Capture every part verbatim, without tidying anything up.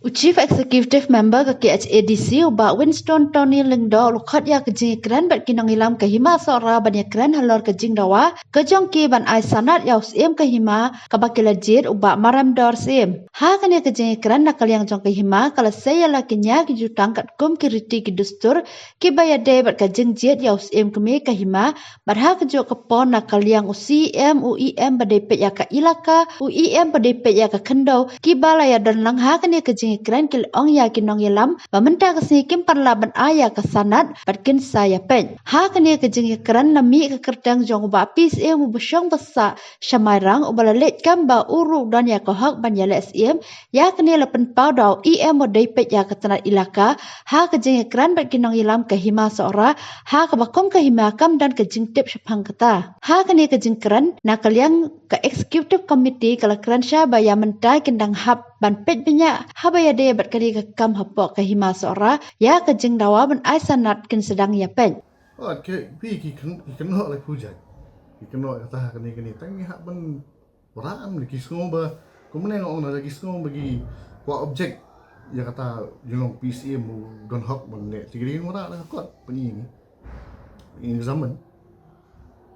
U Chief Executive Member ka K H A D C, u Bah Winston Tony Lyngdoh, u la khot ïa ka jingïakren bad ki nongïalam ka Hima Sohra ban ïakren halor ka jingdawa ka jong ki ban ai sanad ïa u Syiem ka Hima kaba ki la jied, u Bah Maremdor Syiem. Ha kane ka jingïakren, na ka liang jong ka Hima ka la sei ïa la ki nia ki jutang katkum ki riti ki dustur kiba ïadei bad ka jingjied ïa u Syiem kmie ka Hima. Bad ha kajuh ka por, na ka liang u C E M, u E M ba dei peit ïa ka ilaka, u E M ba dei peit ïa ka khyndew, kiba la ïadon lang ha kane ka jingïakren ki la ong ïa ki nongïalam ba mynta ka sngi kim pat lah ban ai ïa ka sanad bad kin sa ïapeit. Ha kane ka jingïakren, na mih ka kyrteng jong u Bah P C M, u ba shong ba sah sha Mairang, uba la leit kam ba u ruh u don ïa ka hok ban ïaleh Syiem. Ïa kane la pynpaw da u E M ba dei peit ïa ka tnat ilaka ha ka jingïakren bad ki nongïalam ka Hima Sohra, ha kaba kum ka Hima kam don ka jingtip shaphang kata. Ha kane ka jingkren, na ka liang ka Executive Committee ka la kren shai ba ïa mynta kin dang hap ban peit bniah haba ïadei bad kane ka kam hapoh ka Hima Sohra, ïa ka jingdawa ban ai sanad kin sdang ïapeit. Ot ke phi ki kyn-, ki kynnoh la phu jait. Ki kynnoh kata ha kane kane tang ngi hap ban Wara am ki sngew ba, kumne nga ong na ki sngew ba ki kwah object ïa kata, ïa long P C M u don hok ban leh, te ki dei wara da ka kot pyni ngi. Ngi examine.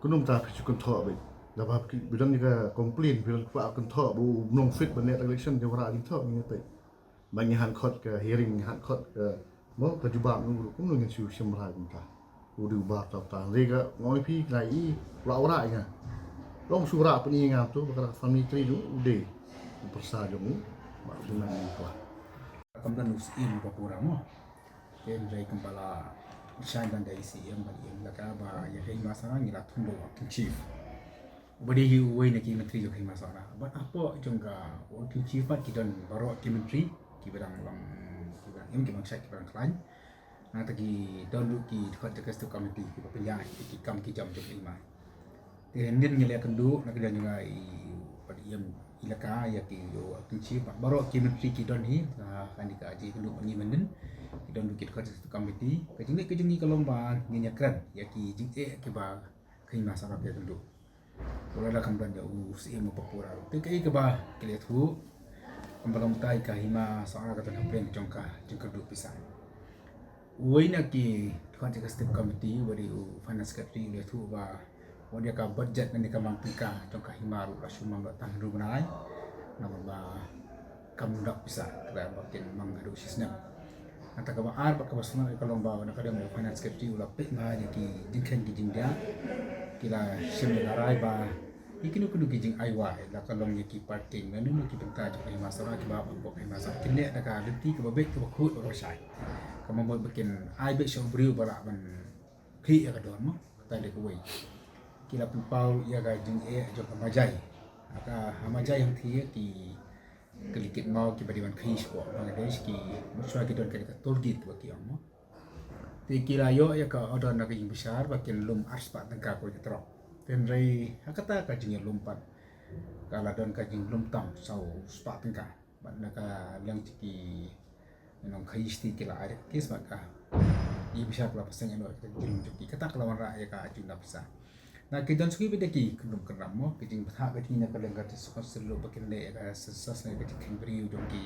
Kumno mynta phi shu kynthoh ba da ba ki, phi don ïa ka complain, phi don kwah kynthoh ba u nong fit ban leh election, te wara jingthoh ngi peit. Ba ngi han khot ka hearing, ngi han khot ka, mo, ka jubab ngi ruh kumno ngin shu shim bha kumta. U dei u bar ta ta. Re ka ngoi phi ka i, wara wara nga. Long shu wara pyni nga tu, ba ka family tree tu, u dei u pyrsa jong u, ba u nang ni kwa. Kam don u Syiem ba pura mo. Ken re kam bala shine dan da i Syiem ba ïa la ka ba ïa ka Hima Sohra ngi la thung do acting chief. Uba dei hi uwei na ki myntri jong ka Hima Sohra. Bad hapoh jong ka acting chief pat ki don baroh ki myntri kiba dang long, kiba dang im, kiba dang shait, kiba dang khlaiñ. Nangta ki don ruh ki dkhot jong ka executive committee kiba pynïaid ïa ki kam ki jam jong ka Hima. Te hynnin ngi la ïakynduh na ka liang jong ka i, pat i em ilaka ïa ki acting chief, bad baroh ki myntri ki don hi ha kane ka jingïakynduh ba ngi mynnin. Ki don ruh ki dkhot jong ka executive committee. Ka jingleh ka jong ngi ka long ba ngin ïakren ïa ki jingeh kiba ka Hima Sohra ka ïakynduh. Wat la kam don ïa u Syiem uba pura ruh. Te kaei kaba ki la ïathuh, kam ba kam tai ka Hima Sohra ka don hapdeng jong ka jingkyrduh pisa. Uwei na ki dkhot jong ka executive committee uba dei u finance secretary u la ïathuh ba wat ïa ka budget lane ka mang tyngka jong ka Hima ruh la shu mang la tang hynriew bnai. Namar ba kam dap pisa, kaba ba kin mang haduh shisnem. Nangta kaba ar bad kaba sngewtynnat ka long ba na ka liang u finance secretary u la peit bha ïa ki jingkheiñ ki jingdiah. Ki la shim ïa la rai ba ïa kino kino ki jingai wai, la ka long ïa ki parking, lane ki bynta jong ka Hima Sohra, kiba hapoh ka Hima Sohra kin leh da ka lynti kaba beit, kaba khuid, kaba shai. Kaba mut ba kin ai beit sha u briew ba lah ban khih ïa ka dor mo. Kata dei kawei. Ki la pynpaw ïa ka jingeh jong ka Majai. Ha ka, ha Majai hangthie ki, ki kit maw kiba dei ban khih shapoh Bangladesh, ki mut shuwa ki don ka, ka toll gate ba ki ong mo. Te ki la ïoh ïa ka order na ka ïing bishar ba kin lum arspah tyngka kawei ka trok. Te hynrei ha kata ka jingïalum pat ka la don ka jinglum tam saw spah tyngka. Bad na ka liang jong ki nongkhaii state ki la ai da ka case bad ka ïing bishar ka la pynshai noh ïa ka jinglum jong ki, kata ka la wanrah ïa ka jingdap pisa. Na ki don suki bad ki kynrum kynram mo, ki jingbthah bad ki na ka liang ka District Council ruh ba kin leh ïa ka census ne ka jingkheiñ briew jong ki,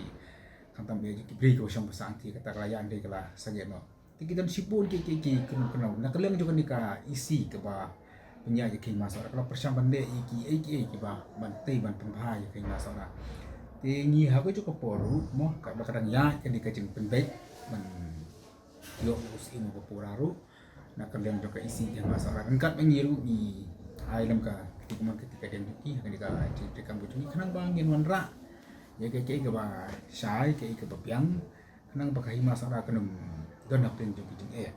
khamtam ïa jong ki briew kiba shong ba sah hangthie, kata ka la ïaid hynrei ka la sangeh noh. Te ki don shibun ki, ki, ki kynrum kynram. Na ka liang jong kane ka E C kaba pynïaid ïa ka Hima Sohra ka la pyrshang ban leh ïa kiei kiei kiba ban tei ban pynbha ïa ka Hima Sohra. Te ngi ha kajuh ka por ruh mo, kaba ka dang ïaid kane ka jingpynbeit ban ïoh u Syiem uba pura ruh na ka liang jong ka E C ka Hima Sohra. Ryngkat bad ngi ruh ngi ai lem ka kti kumne kti ka dien jong ki ha kane ka jingtrei kam jong ki khnang ba ngin wanrah ïa kaei kaei kaba shai, kaei kaba biang, khnang ba ka Hima Sohra kan ym don hapdeng jong ki jingeh.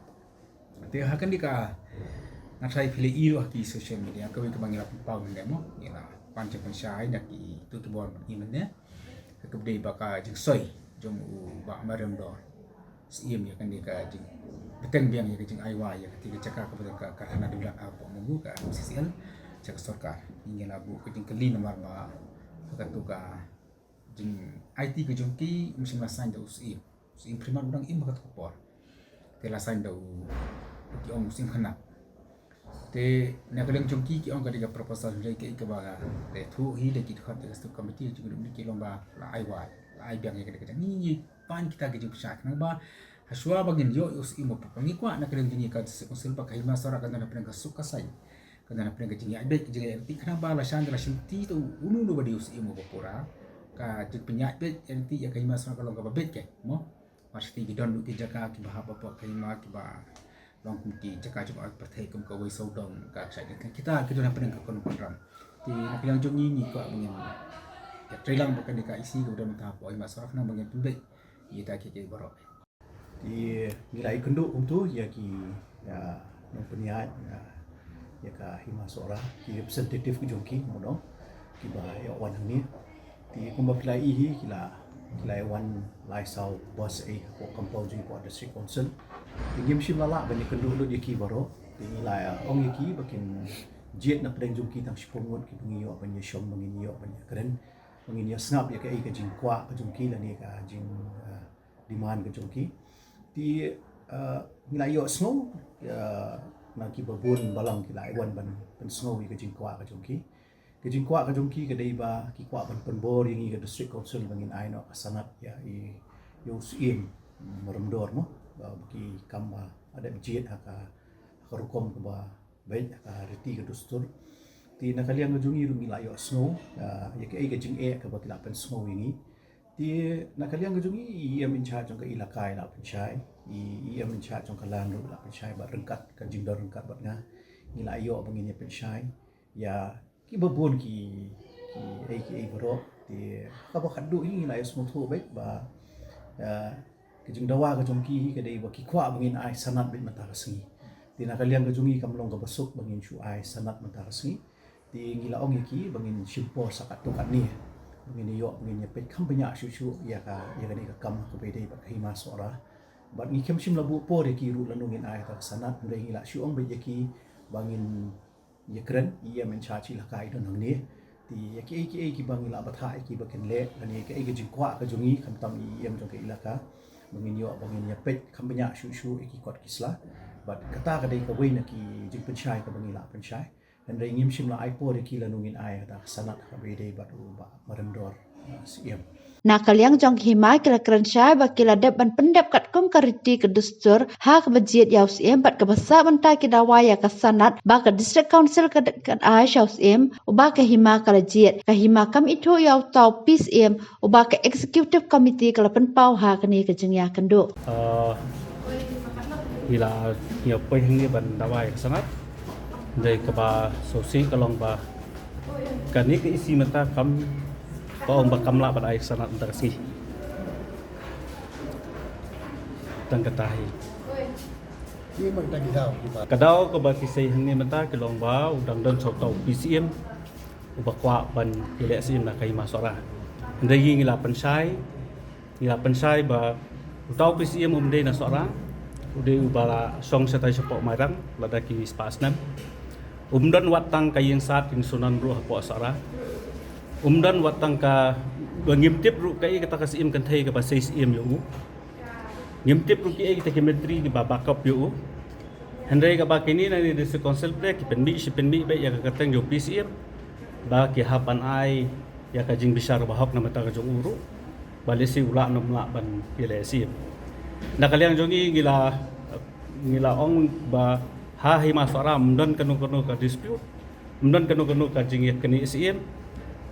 Te ha kane ka, nga tharai phi la ïohi ha ki social media, kawei kaba ngi la pynpaw mynne mo, ngi la pan jingpynshai na kito ki bor mynne. Kaba dei ba ka jingsoi jong u Bah Maremdor Syiem ïa kane ka jingbteng biang ïa ka jingai wai ïa kata ka jaka kaba don ka karkhana dewlap hapoh Mawngu, ka M C C L, jaka sorkar. Ngi la buh ka jingkylli namar ba ha kato ka jingaiti ka jong ki, um shym la sign da u Syiem. U Syiem Prima u dang im ha kato ka por. Te la sign da u, ki ong u Syiem Khynnah. Te na ka liang jong ki, ki ong ka dei ka proposal, hynrei kaei kaba la ïathuh hi da ki dkhot jong ka executive committee jong ki, ki long ba la ai wai, la ai biang ïa ka dei ka jaka. Ngi, ngi pan kita ki jingpynshai khnang ba hashwa ba ngin ïoh ïa u syiem u pura. Ngi kwah na ka liang jong ngi ka District Council ba ka Hima Sohra kan don hapdeng ka suk ka saiñ, kan don hapdeng ka jingïaid beit, ka jingïaid ryntih khnang ba la shan da la shim ti to uno uno ba dei u syiem u pura. Ka jingpynïaid beit ryntih ïa ka Hima Sohra ka long kaba beit keiñ mo. Mar sha ki don ki jaka kiba hap hapoh ka hima kiba long kum ki jaka jong ka pyrthei kum ka Wei Sawdong, ka Kshai Jingteng, kita ki don hapdeng ka Kon Pynram. Te na ka liang jong ngi ngi kwah ba ngin ïatreilang bad kane ka E C kaba don mynta hapoh Hima Sohra khnang ba ngin pynbeit ïa kita kiei kiei baroh. Te ngi la ïakynduh kumto ïa ki, ïa nongpynïaid, ïa, ïa ka Hima Sohra, ki representative ki jong ki, mo dong, kiba ïa wan hangne. Te kumba phi la ïohi, ki la, ki la wan lai saw bus ei hapoh compound jong ngi hapoh District Council. Te ngim shym la lah ban ïakynduh lut ïa ki baroh. Te ngi la ong ïa ki ba kin jied na pdeng jong ki tang shiphew ngut kiba ngi ïoh ban ïashong, ba ngin ïoh ban ïakren, ba ngin ïasngap ïa kaei ka jingkwah ka jong ki lane ka jing, eh, demand ka jong ki. Te, eh, ngi la ïohsngew, eh, na kiba bun balang ki la wan ban pynsngew ïa ka jingkwah ka jong ki. Ka jingkwah ka jong ki ka dei ba ki kwah ban pynbor ïa ngi ka District Council ba ngin ai noh ka sanad ïa i, ïa u Syiem Maremdor mo. Ba, ba ki kam ba la dep jied ha ka, ha ka rukom kaba beit, ha ka riti ka dustur. Te na ka liang ka jong ngi ruh ngi la ïohsngew, ah, ïa kaei ka jingeh kaba ki la pynsngew ïa ngi. Te na ka liang ka jong ngi, i E M in charge jong ka elaka i la pynshai, i, i E M in charge jong ka land ruh i la pynshai, bad ryngkat ka jingdon ryngkat bad nga, ngi la ïoh ba ngin ïa pynshai ïa kiba bun ki, kiei kiei baroh. Te kaba khatduh hi ngi la ïohsngew thuh beit ba, eh, ka jingdawa ka jong ki hi ka dei ba ki kwah ba ngin ai sanad beit mynta ka sngi. Te na ka liang ka jong ngi kam long kaba suk ba ngin shu ai sanad mynta ka sngi. Te ngi la ong ïa ki ba ngin shim por sa katto katne ba ngin ïoh, ba ngin ïa peit kham bniah shuh shuh ïa ka, ïa kane ka kam kaba ïadei bad ka Hima Sohra. Bad ngi khlem shym la buh por ïa ki ruh lano ngin ai kata ka sanad, hynrei ngi la shu ong beit ïa ki ba ngin ïakren, i E M in charge elaka i don hangne. Te ïa kiei kiei kiba ngi la batai ïa ki ba kin leh, lane kaei ka jingkwah ka jong ngi khamtam i E M jong ka elaka, ba ngin ïoh, ba ngin ïa peit kham bniah shuh shuh ïa ki kot ki sla. Bad kata ka dei kawei na ki jingpynshai kaba ngi la pynshai. Hynrei ngim shym la ai por ïa ki lano ngin ai kata ka sanad kaba ïadei bad u Bah Maremdor, uh, Syiem. Na ka liang jong ka hima ki la kren shai ba ki la dep ban pyndep katkum ka riti ka dustur ha kaba jied ïa u Syiem, bad kaba sah mynta ki dawa ïa ka sanad ba ka District Council ka dep ban ai sha u Syiem, uba ka hima ka la jied. Ka hima kam ithuh ïa uta u P C M uba ka Executive Committee ka la pynpaw ha kane ka jingïakynduh. Ah, ngi la, ngi la poi hangne ban dawa ïa ka sanad. Dei kaba sngewsih ka long ba kane ka E C mynta kam, ka ong ba kam lah ban ai ka sanad mynta ka sngi. Tang kata hi. Ka daw kaba ki sei hangne mynta ki long ba u dang don sha uta u P C M uba kwah ban ïaleh Syiem na ka Hima Sohra. Hynrei ngi la pynshai, ngi la pynshai ba uta u P C M um dei na Sohra, u dei uba la shong shatai shapoh Mairang lada ki spah snem. Um don wat tang ka ïing sad ïing sunan ruh hapoh Sohra. Um don wat tang ka, ba ngim tip ruh kaei kata ka Syiem Kynthei kaba sei Syiem ïa u. Ngim tip ruh kiei kita ki myntri kiba backup ïa u. Hynrei kaba kine na kane District Council pdeng ki pynmih shi pynmih beit ïa ka kyrteng jong u P C M ba ki hap ban ai ïa ka jingbishar ba hok na bynta ka jong u ruh, ba lehse u lah ne um lah ban ïaleh Syiem. Na ka liang jong ngi, ngi la, ngi la ong ba ha Hima Sohra ym don kano kano ka dispute, ym don kano kano ka jingïaknieh Syiem.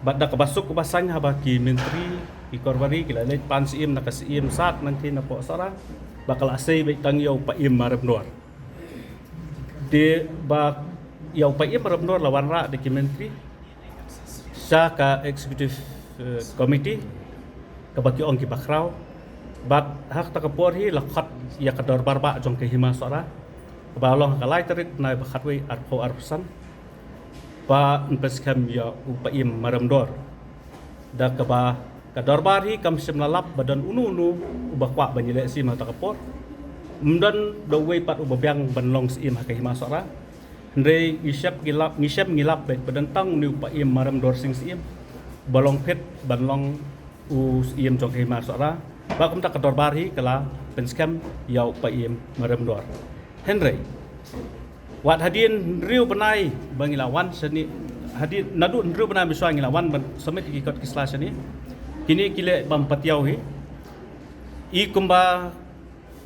Bad da kaba suk kaba saiñ haba ki myntri, ki korbari ki la leit pan Syiem na ka Syiem sad nangta napoh Sohra, ba ka la sei beit tang ïa u Paiem Maremdor. Te ba ïa u Paiem Maremdor la wanrah da ki myntri sha ka Executive, eh, Committee, kaba ki ong kiba khraw. Bad ha kata ka por hi la khot ïa ka dorbar bah jong ka Hima Sohra, kaba long ha ka lai tarik bnai ba khatwei arphew arphew san, ba yn pynskhem ïa u Paiem Maremdor. Da kaba ka dorbar hi kam shym la lap ba don uno uno uba kwah ban ïaleh Syiem ha kata ka por. Ym don da uwei pat uba biang ban long Syiem ha ka Hima Sohra. Hynrei ngi shem ngi lap, ngi shem ngi lap beit ba don tang une u Paiem Maremdor Sing Syiem ba long fit ban long u Syiem jong ka Hima Sohra. Ba kumta ka dorbar hi ka la pynskhem ïa u Paiem Maremdor. Hynrei wat hadien hynriew bnai ba ngi la wan shane, hadien naduh hynriew bnai mynshuwa ngi la wan ban submit ki kot ki sla shane. Kine ki leh bym patiaw hi. I kumba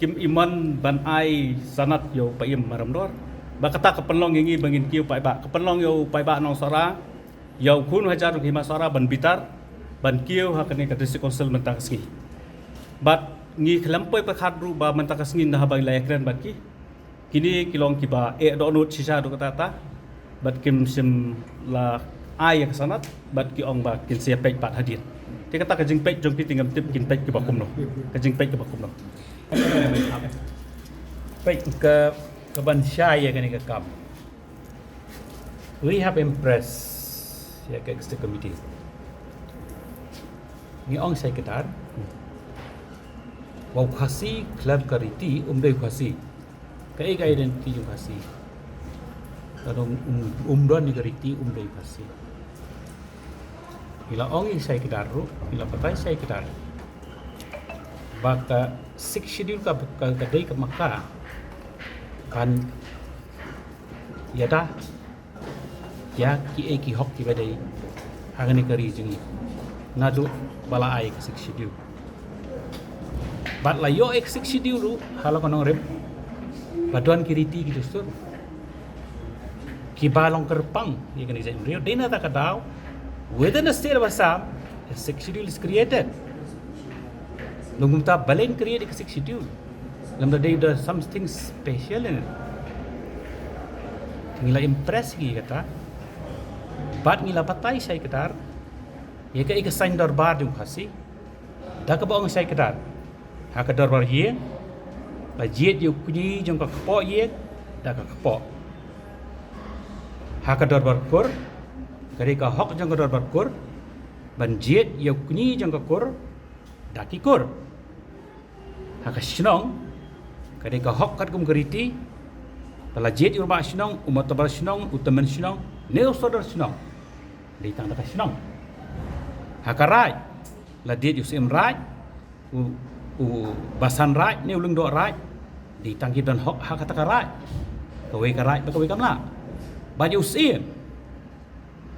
kim imon ban ai sanad ïa u paiem Maramdor. Ba kata ka pynlong ïa ngi ba ngin kiew paidbah. Ka pynlong ïa u paidbah Nongsohra, ïa u khun hajar u Hima Sohra ban bitar ban kiew ha kane ka District Council mynta ka sngi. Bad ngi khlem poi pyrkhat ruh ba mynta ka sngi na haba ngi la ïakren bad ki, kine ki long kiba eh dohnud shisha haduh katta katta. Bad kim shym la ai ïa ka sanad, bad ki ong ba kin sa ïa peit pat hadien. Te kata ka jingpeit jong ki te ngam tip kin peit kiba kumno. Ka jingpeit kiba kumno. Peit ka, ka ban shai ïa kane ka kam. We have impressed ïa ka executive committee. Ngi ong shai kdar. Ba u Khasi khlem ka riti um dei u Khasi. Kaei ka identity jong u Khasi? Ka dong um, um don ïa ka riti um dei u Khasi. Ngi la ong ïa shai kdar ruh, ngi la batai shai kdar. Ba ka Sixth Schedule ka, ka, ka dei ka maka kan ïada ïa kiei ki hok kiba dei ha kane ka ri jong ngi. Naduh ba la ai ka Sixth Schedule. Bad la ïoh ïa ka Sixth Schedule ruh ha la ka nongrim ba don ki riti ki dustur kiba long kyrpang ïa kane ka jaitbynriew. Dei na kata ka daw, within the state of Assam, a Sixth Schedule is created. Long kumta balei create ka Sixth Schedule? Lymda dei da something special in it. Ngi la impress ïa kata. Bad ngi la batai shai kdar ïa kaei ka saiñ dorbar jong u Khasi. Da kaba ong shai kdar, ha ka dorbar ïing la jied ïa u kñi jong ka kpoh ïing da ka kpoh. Ha ka dorbar kur, ka dei ka hok jong ka dorbar kur ban jied ïa u kñi jong ka kur da ki kur. Ha ka shnong, ka dei ka hok katkum ka riti ba la jied ïa u rangbah shnong, u motobor shnong, u tymmen shnong ne u sordar shnong. Dei tang da ka shnong. Ha ka raid, la jied ïa u syiem raid, u, u basan raid ne u lyngdoh raid. Dei tang ki don hok ha kata ka raid. Kawei ka raid bad kawei kam lah. Bad ïa u syiem,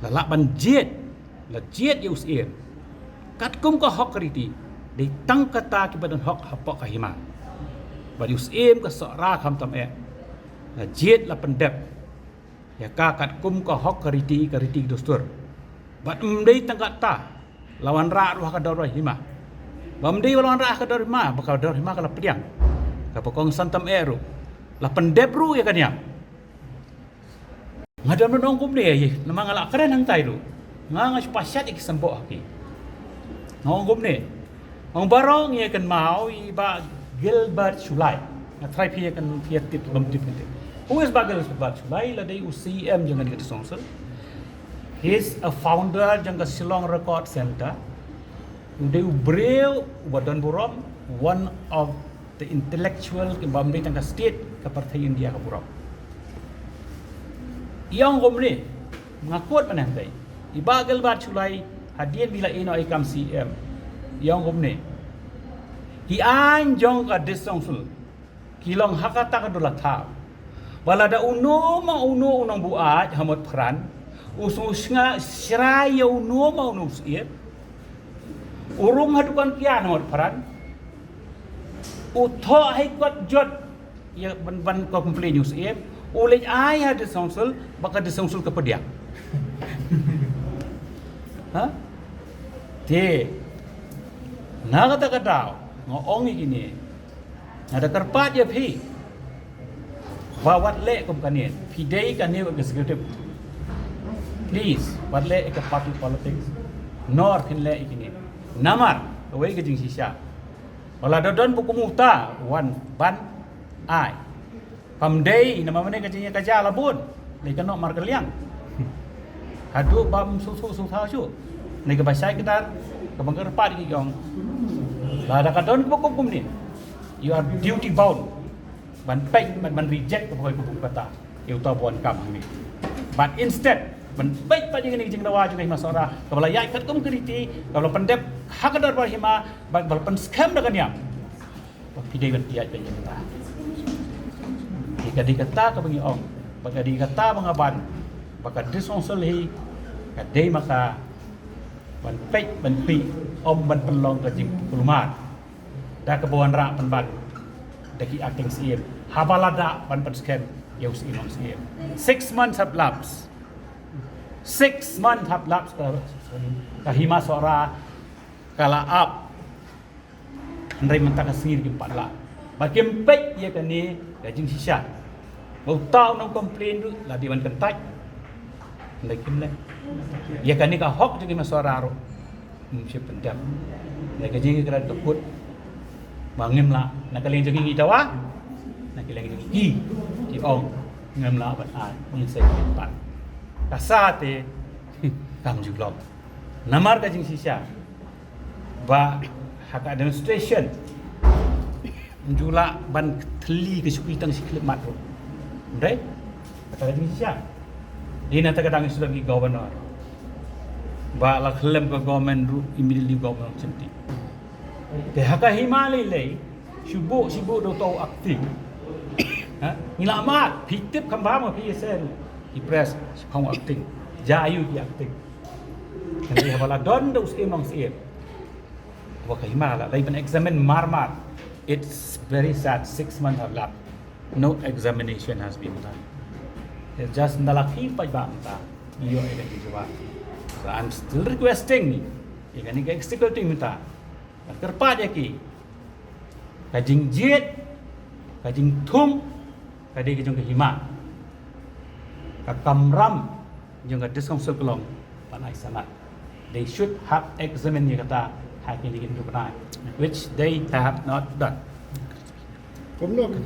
la lah ban jied, la jied ïa u syiem katkum ka hok ka riti. Dei tang kata kiba don hok hapoh ka hima. Bad ïa u syiem ka Sohra khamtam eh, la jied, la pyndep ïa ka katkum ka hok ka riti, ka riti dustur. Bad ym dei tang kata, la wanrah ruh ha ka dorbar hima. Ba ym dei ba la wanrah ha ka dorbar hima, ba ka dorbar hima ka la pdiang. Kaba kongsan tam eh ruh, la pyndep ruh ïa ka niam. Nga dang ong kumne ïa, namar nga la kren hangtai ruh. Nga, nga shu pashat ïa ki symboh ha ki. Nga ong kumne. Ong baroh ngi ïa kynmaw ïa i Bah Gilbert Shullai. Nga tharai phi ïa kyn, phi ïa tip, bym tip, tip. Who is Bah Gilbert Shullai? La dei u C M jong ka District Council. He is a founder jong ka Shillong Record Centre. U dei u briew uba don burom, one of the intellectual, kiba ym dei tang ka state, ka pyrthei India ka burom. I ong kumne, nga quote mynne hangtai. I Bah Gilbert Shullai, hadien ba i la ïeh noh ïa ka kam C M, i ong kumne: Ki aiñ jong ka District Council ki long ha kata ka dula thaw ba lada uno ma uno u nongbuaid ha Motphran u sngewsynei shrai ïa uno ma uno u syiem, u rung ha dukan kiad ha Motphran, u thoh ha i kot jot ïa ban, ban complain ïa u syiem, u leit ai ha District Council, ba ka District Council ka pdiang. Ha? Te na kata ka daw nga ong ïa kine, nga da kyrpad ïa phi ba wat leh kum kane. Phi dei kane executive, please wat leh ïa ka party politics. Nor phin leh ïa kine. Namar kawei ka jingshisha, ba lada don ba kum uta, wan ban ai. Kam dei namar mynne ka jingïakajia la bun, lei ka noh markylliang. Haduh bym shu shu shu thaw shuh. Lei kaba shai kdar, kaba nga kyrpad ïa ki, ong, lada ka don kaba kum kumne, you are duty bound ban peit, ban, ban reject kaba hoi kaba kum kata ïa uta ba wan kam hangne. But instead ban peit pat ïa kane ka jingdawa jong ka Hima Sohra kaba la ïaid katkum ka riti, kaba la pyndep ha ka dorbar hima, bad ba la pynskhem da ka niam. Ba phi dei ban pynïaid beit ïa kata. Te ka dei kata kaba ngi ong, ba ka dei kata ba nga ban ba ka District Council hi ka dei ma ka ban peit, ban peit, ym ban pynlong ka jingkulmar. Da kaba wanrah pynban da ki acting C M. Haba la dah ban pynskhem ïa u C M, C M. Six months have lapsed. Six months have lapsed. Ka, ka Hima Sohra ka la ap. Hynrei mynta ka sngi kim pat lah. Ba kim peit ïa kane ka jingshisha. Ba uta u nongcomplain ruh la dei ban kyntait. Hynrei kim leh. Ïa kane ka hok jong ki Hima Sohra ruh. Ym shym pyndep. Hynrei ka jingkren ka kut. Ba ngim lah. Na ka liang jong ngi ngi dawa. Na ka liang jong ki ki ong ngim lah ban ai. Ngin sa ïa pat. Ka sa te kam ju long. Namar ka jingshisha. Ba ha ka administration. Ym ju lah ban thylli ka shi khyllipmat ruh. Hynrei kata ka jingshisha. Dei na kata ka dang shu dang ki governor. Ba la khlem ka government ruh immediately governor shimti. Te ha ka Hima lei lei shu buh shu buh da uto u acting. Ha? Ngi la mad, phi tip kham bha ma phi ïa seh ruh. Ki press, shu kham acting. Ja aïu ki acting. Hynrei haba la don da u C M long C M. Haba ka Hima la, la ban examine mar mar. It's very sad. Six months have lapsed. No examination has been done. It's just na la ki paidbah mynta. Ïoh ïa ka jingkwah. So I'm still requesting ïa kane ka executive mynta. Ban kyrpad ïa ki. Ka jingjied, ka jingthung, ka dei ka jong ka Hima. Ka kamram jong ka District Council ka long ban ai sanad. They should have examined ïa kata ha kine ki bnai, which they have not done. Kumno ka